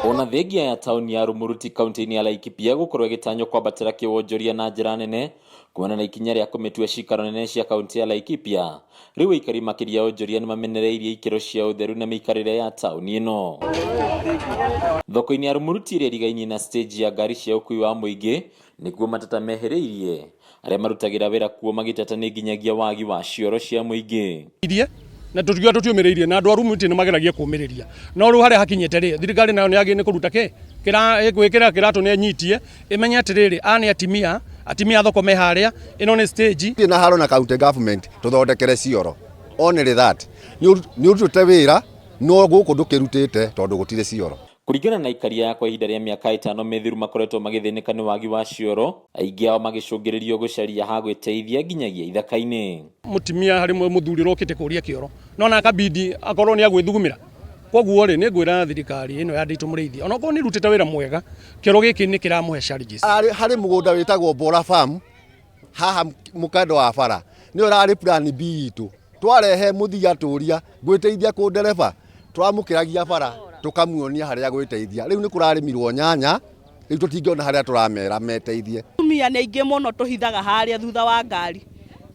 Ona thengia ya taũni ya Rumuruti kaunti-inĩ ya Laikipia gũkorwo ĩgĩtanywo kwambatĩra kĩwonjoria na njĩra nene kumana na ikinya rĩa kũmĩtua cikaro nene cia kaunti ya Laikipia, rĩu aikari makĩria onjoria nĩ mamenereirie ikĩro cia ũtheru na mĩikarĩre ya taũni ĩno. Thoko-inĩ ya Rumuruti ĩrĩa ĩrigainie na stage ya ngari cia ũkui wa mũingĩ nĩkuo matata mehĩrĩirie arĩa marutagĩra wĩra kuo magĩteta nĩ nginyagia wagi wa cioro cia mũingĩ. Irie na tũtiuga tũtiũmĩrĩirie na andũ a Rumuruti nĩ mageragia kũmĩrĩria, no rĩu harĩa hakinyĩte rĩ, thirikari nayo nĩ yagĩrĩire nĩ kũruta kĩ gwĩkĩra kĩratũ nĩ ĩnyitie ĩmenye atĩrĩrĩ, aya nĩ atimia, atimia a thoko me harĩa, ĩno nĩ stage. Thiĩ na haro na county government tũthondekere cioro, only that. Nĩ ũrutĩte wĩra no gũkũ ndũkĩrutĩte tondũ gũtirĩ cioro. Kũringana na aikari aya, kwa ihinda rĩa mĩaka 5 mĩthiru makoretwo magĩthĩnĩka nĩ wagi wa cioro, aingĩ ao magĩcũngĩrĩrio gũcaria ha gwĩteithia nginyagia ithaka-inĩ. Mũtimia harĩ mũthuri ũrokĩte kũria kĩoro no na akabidi akorwo nĩ agwĩthugumĩra. Koguo rĩ, nĩ ngwĩra thirikari ĩno ya Nditũ Mũrĩithi, onokorwo nĩ ĩrutĩte wĩra mwega, kĩoro gĩkĩ nĩ kĩramũhe challenges. Harĩ mũgũnda wĩtagwo Bora Farm haha mũkando wa bara, nĩyo ĩrarĩ plan B itũ. Twarehe mũthii atũria ngwĩteithia kũ ndereba, twamũkĩragia bara tũkamuonia harĩa gwĩteithia. Rĩu nĩ kũrarĩmirwo nyanya, rĩu tũtingĩona harĩa tũramera meteithie. Atumia nĩ aingĩ mũno tũhithaga harĩa thutha wa ngari,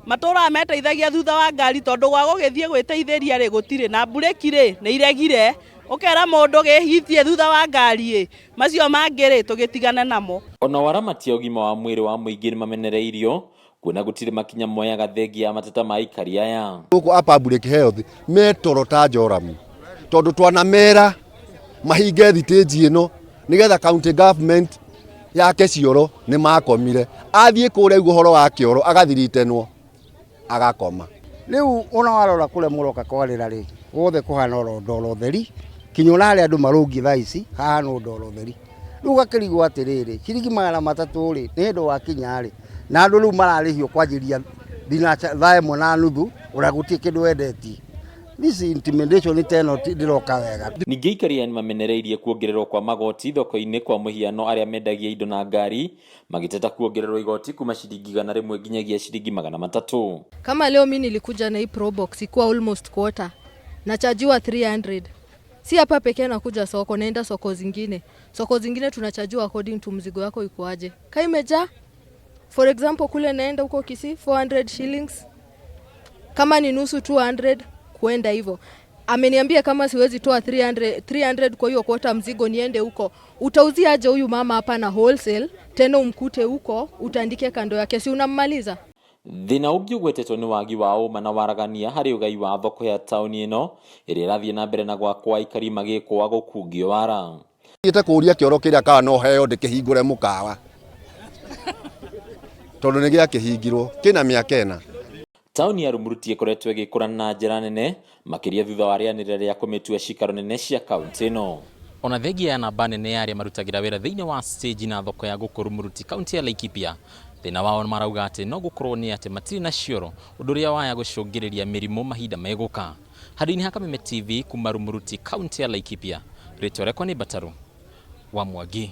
matũraga meteithagia thutha wa ngari tondũ gwa gũgĩthiĩ gwĩteithĩria rĩ gũtirĩ, na mburĩki rĩ nĩ iregire, ũkera mũndũ gĩhitie thutha wa ngari ĩ, macio mangĩ rĩ tũgĩtigane namo. Ona aramati a ũgima wa mwĩrĩ wa mũingĩ nĩ mamenereirio kuona gũtirĩ makinya moyaga thengia ya mateta ma aikari aya. Gũkũ a public health me toro ta njoramu tondũ twanamera mahinge thitĩnji ĩno nĩgetha county government yake cioro nĩ makomire. Athiĩ kũrĩa ũhoro wa kĩoro agathiritenwo agakoma. Rĩu ona warora kũrĩa mũroka kwarĩra rĩ, guothe kũhana oro ndoro theri, kinya ona harĩa andũ marũngiĩ thaa ici hahana o ndoro theri. Rĩu ũgakĩrigwo atĩrĩrĩ, ciringi 300 rĩ, nĩ hĩndĩ wakinya rĩ, na andũ rĩu mararĩhio kwanjĩria thaa 1:30 ona gũtirĩ kĩndũ wendetie. This intimidation ta ĩno ndĩroka wega. Ningĩ aikari aya nĩmamenereirie kuongererwo kwa magoti thoko-inĩ kwa mũhiano arĩa mendagia indo na ngari magĩteta kuongererwo igoti kuma ciringi 100 nginyagia ciringi 300. Kama leo mi nilikuja na hii Probox ikuwa almost quarter, nachajiwa 300. Si hapa pekee nakuja soko, naenda soko zingine. Soko zingine tunachajiwa according to mzigo yako iko aje. Ka imejaa, for example kule naenda huko Kisii 400 shillings. Kama ni nusu 200 kuenda hivyo. Ameniambia kama siwezi toa 300 kwa hiyo quarter mzigo niende huko. Utauzia aje huyu mama hapa na wholesale, tena umkute huko, utandike kando yake, si unammaliza? Thĩna ũngĩ ũgwetetwo nĩ wagi wa ũma na waragania harĩ ũgai wa thoko ya taũni ĩno ĩrĩa ĩrathiĩ na mbere na gwakwo aikari magĩkũa gũkungio wara. Thiĩte kũria kĩoro kĩrĩa kana no heo ndĩkĩhingũre mũkawa tondũ nĩ gĩakĩhingirwo kĩna mĩaka 4. Taũni ya Rumuruti ĩkoretwo ĩgĩkũra na njĩra nene makĩria thutha wa rĩanĩrĩra rĩa kũmĩtua cikaro nene cia kaunti ĩno. Ona thengia ya namba nene ya arĩa marutagĩra wĩra thĩinĩ wa stage na thoko ya gũkũ Rumuruti kaunti ya Laikipia, thĩna wao marauga atĩ no gũkorwo nĩ atĩ matirĩ na cioro, ũndũ ũrĩa waya gũcũngĩrĩria mĩrimũ mahinda megũka. Handũ-inĩ ha Kameme TV kuma Rumuruti kaunti ya Laikipia, rĩtwa rĩakwa nĩ Mbataru wa Mwangi.